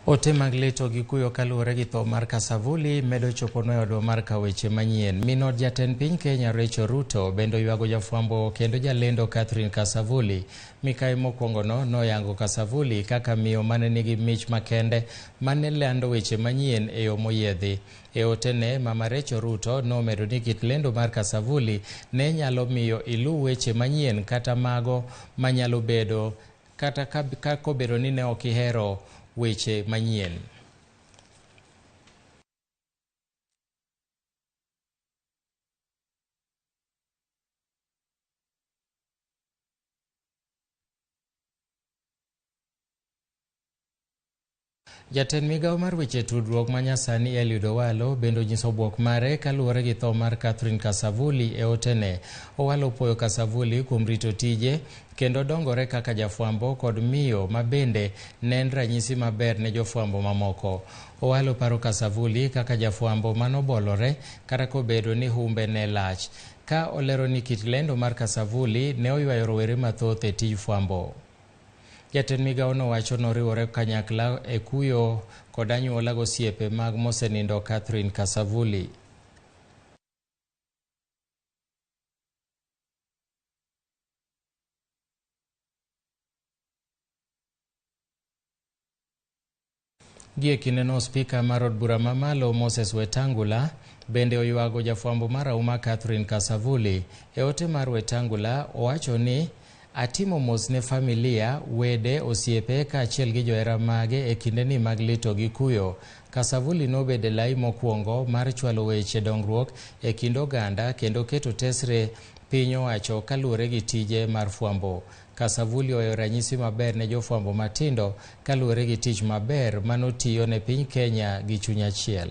Ote mag lito gi kuyo kaluwore gi tho mar Kasavuli medo choponwa e odwa mar kaweche manyien. Min od jatend piny Kenya Rachel Ruto bende oywago jafwambo kendo jalendo Catherine Kasavuli. Mikai mokwongono noyango Kasavuli kaka miyo mane nigi mich makende mane lando weche manyien e yo moyiedhi. E otene, Mama Rachel Ruto nomedo ni kit lendo mar Kasavuli ne nyalo miyo iluw weche manyien kata mago manyalo bedo kata ka kobedo ni ne ok ihero weche manyien. Jatend migawo mar weche tudruok ma nyasani Eliud Owalo bende onyiso bwok mare kaluwore gi tho mar Catherine Kasavuli e otene. Owalo puoyo Kasavuli kuom rito tije kendo dongore kaka jafwambo kod miyo ma bende ne en ranyisi maber ne jofwambo mamoko. Owalo paro Kasavuli kaka jafwambo manobolore kata kobedo ni humbe ne lach. Ka olero ni kit lendo mar Kasavuli ne oywayo rowere mathoth e tij fwambo. Jatend migawo nowacho noriwore kanyakla e kuyo kod anyuola gosiepe mag mosenindo Catherine Kasavuli. Gie kindeno spika mar od bura mamalo Moses Wetangula bende oywago jafwambo marahuma Catherine Kasavuli. E ote mar Wetangula owacho ni atimo mos ne familia, wede, osiepe kaachiel gi johera mage e kindeni mag lito gi kuyo. Kasavuli nobedo e lai mokwongo mar chwalo weche dongruok e kind oganda kendo keto tesre piny owacho kaluwore gi tije mar fwambo. Kasavuli oweyo ranyisi maber ne jofwambo matindo kaluwore gi tich maber manotiyo ne piny Kenya gi chuny achiel.